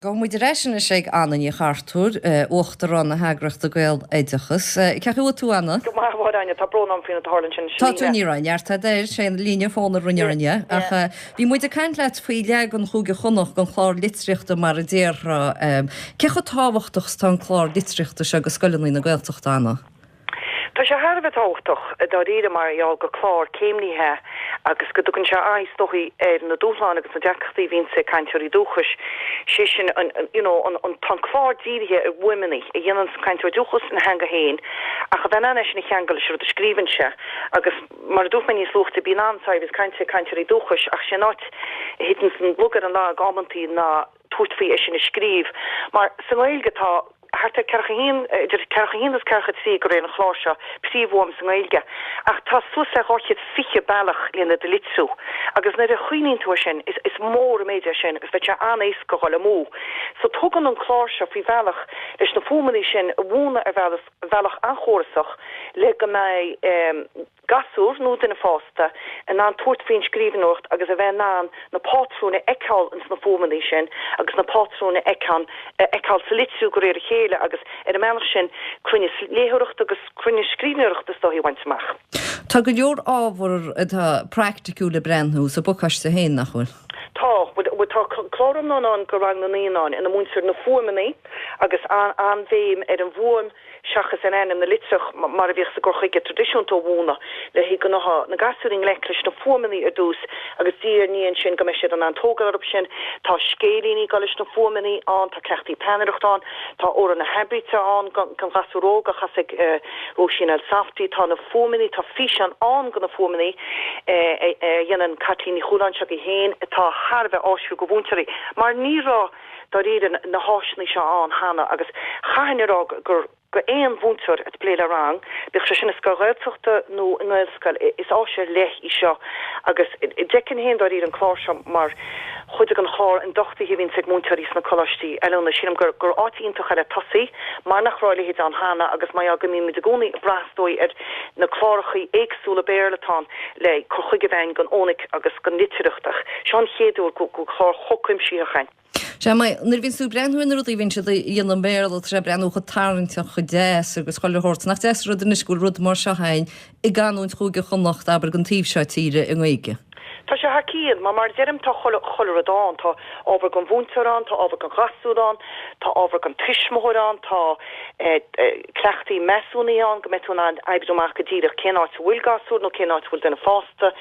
Gabhfaidh muid ar ais anois ag Anna Ní Chartúir, Uachtarán na heagraíochta Gaeloideachas. Cén chaoi a bhfuil tú, Anna? Go maith, a Mháire Áine. Tá brón orm faoin a tharla ansin Tá tú, ní raibh neart a'd air, sé an líne fóin a rinne orainn é. Ach bhí muid ag caint leat faoi leagan Chúige Chonnacht den chlár litríochta mar a déarfá. Cé chomh tábhachtach is atá an clár litríochta seo do scoileanna na Gaeltachta, Anna? Tá sé thar a bheith tábhachtach, dáiríre, mar gheall gur clár céimnithe é agus go dtugann sé aghaidh, is dóichí, ar na dúshláin agus na deacrachtaí a bhíonns ag cainteoirí dúchais, sé sin, an, you know, an, an, tá an clár dírithe ar fhuaimeanna a dhéananns an cainteoir dúchais ina theanga féin ach a bheith in ann é sin a cheangal leis an rud a scríobhann sé agus mar a dúirt mé níos luaithe, bíonn an-saibhreas cainte ag cainteoirí dúchais ach sé an áit a thiteanns an lug ar an lag amantaí ná tabhairt faoi é sin a scríobh mar sa nGaeilge tá thart ar 41, idir 41 agus 43 de réir an chláir seo, príomhfhuaim sa nGaeilge ach tá suas le 220 bealach lena iad a litriú agus nuair a chuimhníonn tú air sin is is mór an méid é sin agus bheadh sé an-éasca dhul amú. So tugann an clár seo faoi bhealach leis na fuaimeanna sin a mhúineadh ar bhealach an-chórasach le go mbeidh gasúr nó duine fásta in ann tabhairt faoin scríbhneoireacht agus a bheith in ann na pátrúin a fheiceáil ins na fuaimeanna sin agus na pátrúin a fheiceáil sa litriú de réir a chéile agus ar an mbealach sin cruinneas léitheoireachta agus cruinneas scríbhneoireachta is dóichí a bhaint amach. Tá go leor ábhar atá praiticiúil ag breathnú sa bpacáiste féin, nach bhfuil? Tá. Bhuel, tá clár iomlán ann do rang na naíonáin ina múintear na fuaimeanna agus an-bhéim ar an bhfuaim seachas ar ainm na litreach, mar a bhíodh sa gcur chuige traidisiúnta ó mhúineadh, le go ngabhfaidh na gasúir i ngleic leis na fuaimeanna ar dtús agus diaidh ar ndiaidh ansin go mbeidh siad in ann tógáil orthu sin. Tá scéilíní ag dul leis na fuaimeanna ann, tá cleachtaí peannaireachta ann, tá Amhrán na hAibítre ann don ghasúr óg á chasadh ag Róisín Elsafty, tá na fuaimeanna, tá físeán ann de na fuaimeanna a dhéanann Caitlín Ní Chualáin s'agaibh féin atá thar a bheith áisiúil do mhúinteoirí mar ní raibh dáiríre na háiseanna seo ann cheana agus chaithfinn a rá gur go aon mhúinteoir ag plé le rang, bíodh sé sin i scoil Ghaeltachta nó i nGaelscoil, is áis ar leith í seo agus d'fheicfinn féin dáiríre an clár seo mar chuid den chlár ionduchtaithe a bhíonns ag múinteoirí sna coláistí oiliúna. Sílim gur gur áit iontach é le tosaí mar nach raibh a leithéid ann cheana agus mar gheall go mbímid i gcónaí ag brath is dóigh ar na clárachaí éagsúla Béarla atá ann le cur chuige a bheith ann don fhónaic agus don litearthacht ach seo an chéad uair go bhfuil clár chomh cuimsitheach ann. Sea, mar nuair a bhíonns tú ag breathnú ar na rudaí a bhíonn siad a dhéanamh i mBéarla, tá sé ag breathnú chomh tarraingteach, chomh deas agus chuile shórt. Nach deas an rud anois go bhfuil rud mar seo ann i gcanúint Chúige Chonnacht, abair, don taobh seo tíre i nGaeilge. Tá sé thar cionn, mar mar a deirim tá chuile, chuile rud ann, tá ábhar don mhúinteoir ann, tá ábhar don ghasúr ann, tá ábhar don tuismitheoir ann, tá cleachtaí measúnaithe ann go mbeidh tú in ann oibriú amach go díreach cén áit a bhfuil gasúr nó cén áit a bhfuil duine fásta,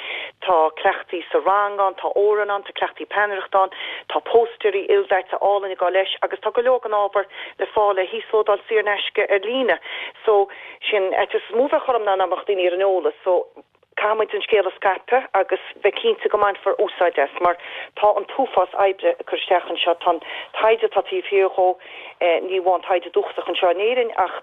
tá cleachtaí sa rang ann, tá amhráin ann, tá cleachtaí peannaireachta ann, tá póstaeirí ildaite álainn ag dul leis agus tá go leor den ábhar le fáil le híoslódáil saor in aisce ar líne. So, sin an fhaitíos is mó a bheadh orm ná nach mbeadh daoine ar an eolas. So. Caithfidh muid an scéal a scaipeadh agus bheith cinnte go mbainfear úsáid as mar tá an t-uafás oibre ag cur isteach anseo. Tá an taighde atá taobh thiar dhó, ní amháin taighde dúchasach anseo in Éirinn ach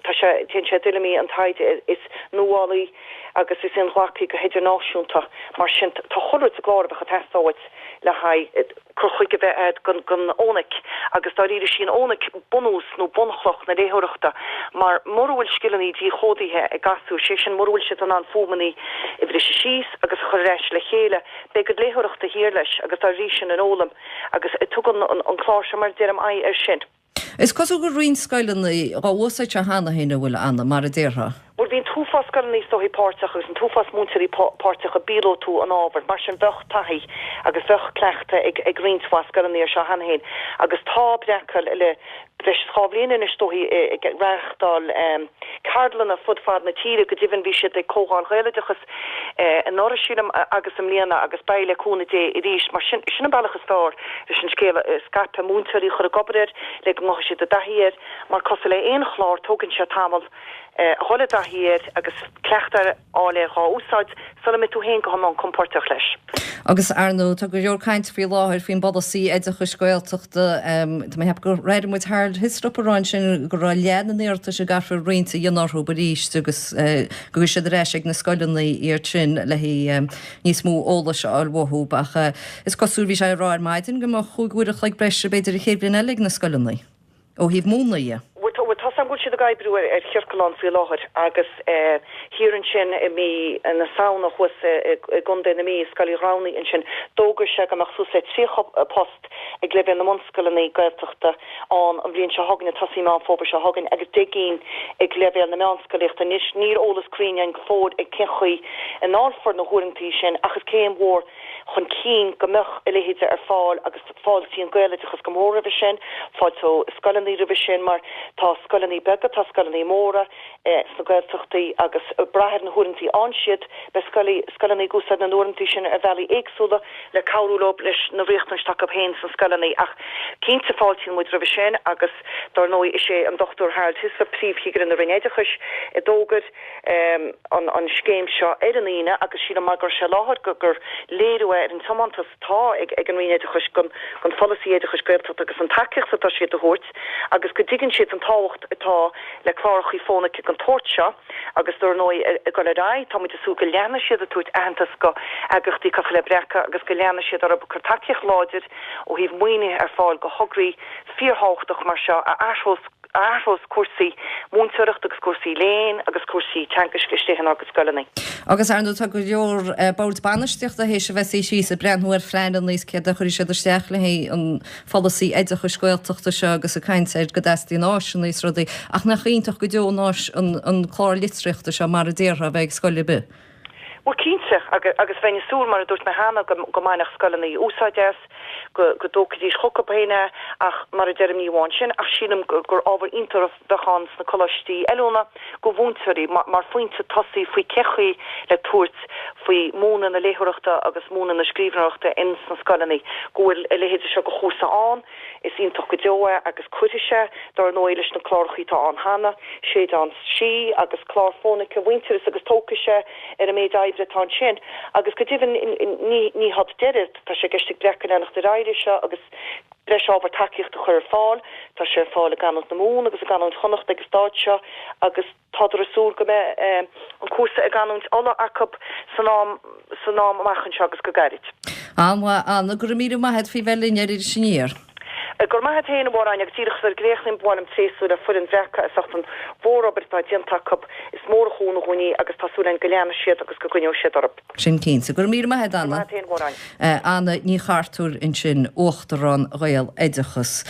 tá sé, téann sé i dtuilleamaí an taighde is nuálaí agus is inghlactha go hidirnáisiúnta. Mar sin tá chuile rud sa gclár a bheadh ag teastáil uait le haghaidh cur chuige a bheith agat don fhónaic agus dáiríre sí an fhónaic bunús nó bunchloch na léitheoireachta mar mura bhfuil scileanna díchódaithe ag gasúir, sé sin mura bhfuil siad in ann fuaimeanna a bhriseadh síos agus a chur ar ais le chéile, beidh a gcuid léitheoireachta thiar leis agus dá bhrí sin an fhoghlaim agus tugann an clár seo mar a deirim aghaidh air sin. Is cosúil go bhfuil roinnt scoileanna dhá úsáid seo cheana féin, an bhfuil, Anna, mar a déarfá? Bhuel, bhí an t-uafás scoileanna is dóichí páirteach agus an t-uafás múinteoirí páirteach i bpíolótú an ábhair. Mar sin, bheadh taithí agus bheadh cleachtadh ag ag roinnt mhaith scoileanna ar seo cheana féin agus tá Breacal le breis is 2 bhliain anois is dóichí ag reáchtáil ceardlanna fud fad na tíre. Go deimhin, bhí siad ag Comhdháil Ghaeloideachas anuraidh, sílim, agus i mbliana agus beidh le cúnamh Dé arís. Mar sin, sin an bealach is fearr leis an scéal a scaipeadh, múinteoirí a chur ag obair air le go ngabhfaidh siad i dtaithí air, mar cosúil le aon chlár, tógann sé tamall a dhul i dtaithí air agus cleachtadh a fháil air dhá úsáid sula mbeidh tú féin go hiomlán compordach leis. Agus, ar ndóigh, tá go leor cainte faoi láthair faoin bpolasaí oideachais Gaeltachta. Tá mé ag ceapadh gur airigh muid Harold Hislop ag rá ansin go raibh leath na n-iarratas a gcaithfear roinnt a dhéanamh orthu arís agus go bhfuil siad ar ais ag na scoileanna iad sin le níos mó eolais a fháil uathu. Ach is cosúil, bhí sé ag rá ar maidin go mbeadh chúig uair a chloig breise b'fhéidir an chéad bhliain eile ag na scoileanna ó thaobh múineadh dhe. Bhuel, tá 's agam go bhfuil. siad ag oibriú ar chiorclán faoi láthair agus thiar ansin i mí na Samhna thuas i gContae na Mí, i Scoil Uí Ghramhnaigh ansin, d'fhógair sé go mbeadh suas le 30 post ag leibhéal na mbunscoileanna Gaeltachta ann an bhliain seo chugainn, ag tosaí Meán Fómhair seo chugainn, agus 10 gcinn ag leibhéal na meánscolaíochta. Anois, níl eolas cruinn againn go fóill ar cén chaoi a ndáilfear na huaireantaí sin ach is céim mhór chun cinn go mbeadh a leithéid ar fáil agus fáiltíonn Gaeloideachas go mór roimhe sin, fáilteoidh scoileanna roimhe sin mar tá scoileanna beaga, tá scoileanna móra sna Gaeltachtaí agus ag brath ar na huaireantaí a fhaigheann siad, beidh scoileanna ag úsáid na n-uaireantaí sin ar bhealaí éagsúla le cabhrú leo leis na riachtanais atá acu féin sna scoileanna ach cinnte fáiltíonn muid roimhe sin agus dar ndóigh is é an Dr Harold Hislop, Príomh-Chigire na Roinne Oideachais, a d'fhógair an scéim seo ar an Aoine agus sílim mar go raibh sé i láthair gur léiriú é ar an tiomantas atá ag an Roinn Oideachais don pholasaí oideachais Gaeltachta agus an tacaíocht atá siad a thabhairt agus go dtuigeann siad an tábhacht atá le clárachaí fónaice den tsórt seo agus dar ndóigh ag dul ar aghaidh tá muid ag súil go leanfaidh siad ag tabhairt aitheantas go eagraíochtaí cosúil le Breacadh agus go leanfaidh siad orthu ag cur tacaíocht láidir ó thaobh maoinithe ar fáil go thograí fíorthábhachtach mar seo a athrós a athrós cúrsaí múinteoireachta agus cúrsaí léinn agus cúrsaí teagaisc istigh inár gcuid scoileanna. Agus ar ndóigh tá go leor boird bainistíochta théis a bheith suí síos ag breathnú ar phleananna is céard a chuirfidh siad isteach le haghaidh an pholasaí oideachais Gaeltachta seo agus ag caint ar go dteastaíonn áiseanna is rudaí ach nach iontach go deo an áis an clár litríochta seo mar a déarfá a bheith ag scoil ar bith. Bhuel cinnte, agus bheinn ag súil, mar a dúirt mé cheana, go mbainfeadh scoileanna úsáid as, go dtógfaidís chucu féin é, ach mar a deirim, ní amháin sin, ach sílim gur ábhar iontach a bheadh ann sna coláistí oiliúna go mhúinteoirí, mar phointe tosaigh faoi cén chaoi le tabhairt faoi mhúineadh na léitheoireachta agus múineadh na scríbhneoireachta ins na scoileanna, go bhfuil a leithéid seo de chúrsa ann. Is iontach go deo é agus cuirfidh sé, dár ndóigh, leis na clárachaí atá ann cheana, Séideán Sí agus clár fónaice Mhuintearas agus tógfaidh sé ar an méid oibre atá ansin. Agus go deimhin, ní hiod deireadh, tá sé i gceist ag Breacadh leanacht ar aghaidh leis seo agus breis ábhar tacaíochta a chur ar fáil. Tá sé ar fáil i gcanúint na Mumhan agus i gcanúint Chonnacht ag an staid seo agus. Tádar ag súil go mbeidh an cúrsa i gcanúint Uladh acu san am san am amach anseo agus go gairid. An-mhaith, Anna. Go raibh míle maith a't faoi bheith linn ar Iris Aniar. Go raibh maith a't féin, a Mháire Áine, agus díreach sula gcríochnaím, ba mhaith liom tréaslú le foireann Bhreacadh as ucht an mhórobair atá déanta acu. Is mór an chúnamh dhúinn í agus tá súil againn go leanfaidh siad agus go gcoinneoidh siad orthu. Sin cinnte. Go raibh míle maith a't, Anna. Go raibh maith a't féin, a Mháire Áine. Anna Ní Chartúir ansin, Uachtarán Ghaeloideachas.